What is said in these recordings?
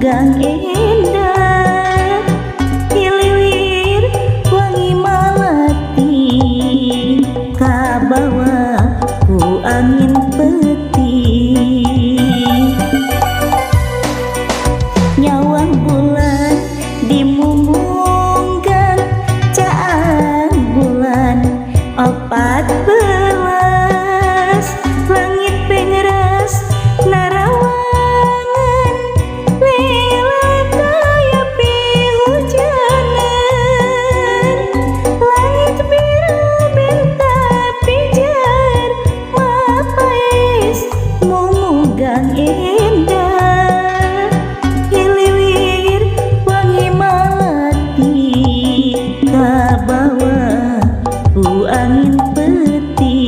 Mumunggang endah hiliwir wangi malati kabawa ku angin peti. Nyawang bulan di mumunggang caang bulan 14 langit pengeras narawangan lela kaya pihujanan langit biru benta pijar mapaes mumunggang endah hiliwir wangi malati kabawa ku angin peti.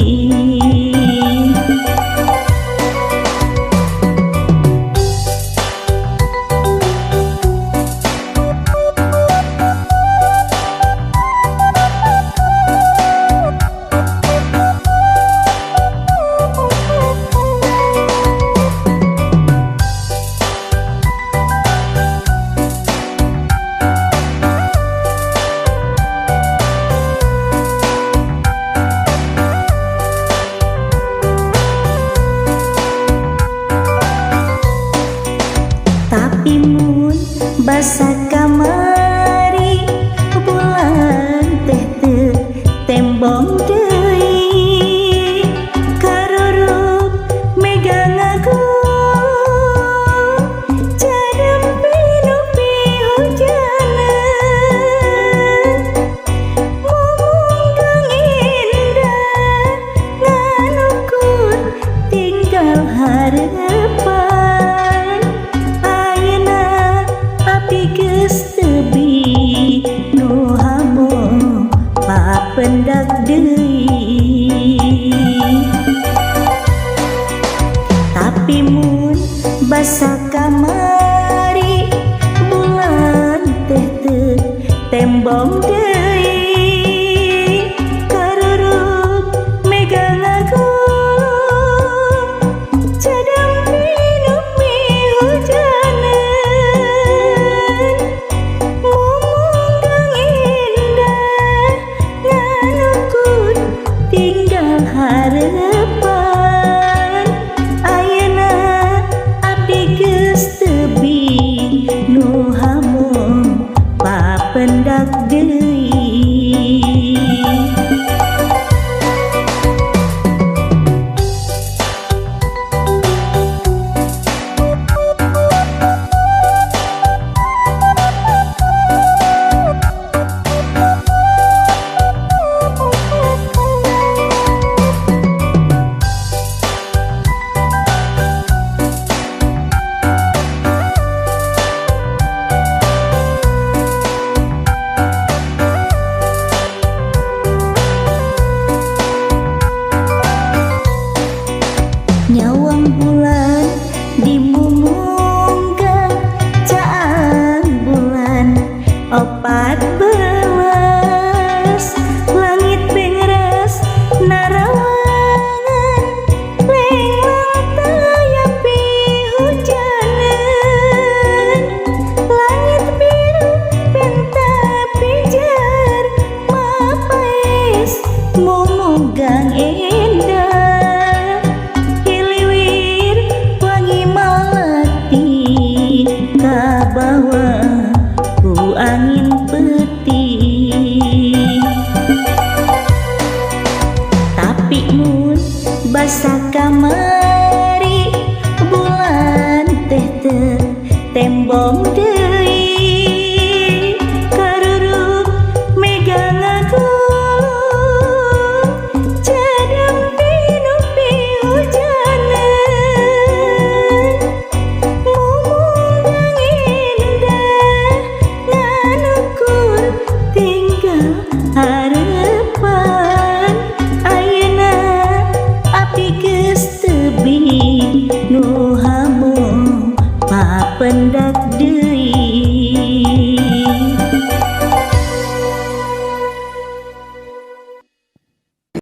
Tapi mun basa kamari bulan teh teu tembong deui karurup mega ngagulung cadem pinuh pihujanan mumunggang indah ngan ukur tinggal harepan ayeuna api geus tebi nu hamo papendak deui. Tapi mun basa kamari bulan teh teu tembong deui karurup mega ngagulung cadem pinuh pihujanan mumunggang indah ngan ukur tinggal harepan ayeuna abdi geus tebi nu hamo papendak deui. Nyawang bulan di mumunggang caang bulan 14 langit pengeras narawangan lenglang taya pihujanan langit biru benta pijar mapaes mumunggang endah hiliwir wangi malati kabawa ku angin peti. Tapi mun basa kamari bulan teh teu tembong deui.